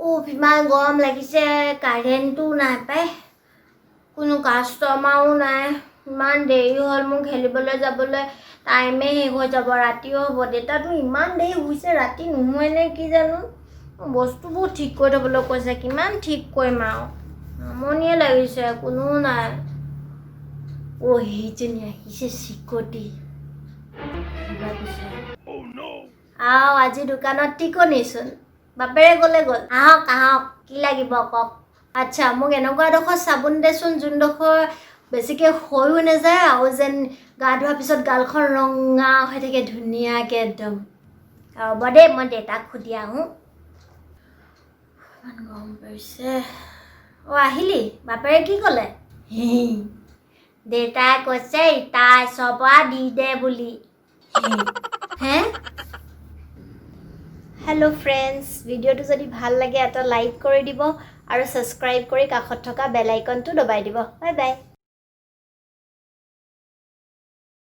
উফ, ইমান গৰম লাগিছে। কাৰেণ্টটো নাই পাই, কোনো কাষ্টমাৰো নাই। ইমান দেৰি হ'ল, মোৰ খেলিবলৈ যাবলৈ টাইমেই শেষ হৈ যাব, ৰাতিও হ'ব। দেউতাতো ইমান দেৰি শুইছে, ৰাতি নুশুৱে নে কি জানো। বস্তুবোৰ ঠিক কৰি থ'বলৈ কৈছে, কিমান ঠিক কৰিম আৰু, আমনিয়ে লাগিছে, কোনো নাই। অ', সেইজনী আহিছে, চিকটি কিবা পিছে। আও, আজি দোকানত টিকনিচোন। বাপেৰে গ'লে গ'ল। আহক আহক, কি লাগিব কওক? আচ্ছা, মোক এনেকুৱা এডোখৰ চাবোন দেচোন, যোনডোখৰ বেছিকৈ সৈও নাযায় আৰু যেন গা ধোৱাৰ পিছত গালখন ৰঙা হৈ থাকে ধুনীয়াকৈ একদম। হ'ব দেই, মই দেউতাক সুধি আহোঁ। ইমান গৰম পৰিছে। অ', আহিলি? বাপেৰে কি ক'লে? দেউতাই কৈছে ইটা চপা দি দে বুলি। হে, হেল্ল' ফ্ৰেণ্ডছ, ভিডিঅ'টো যদি ভাল লাগে এটা লাইক কৰি দিব আৰু ছাবস্ক্ৰাইব কৰি কাষত থকা বেল আইকনটো দবাই দিব। Bye bye.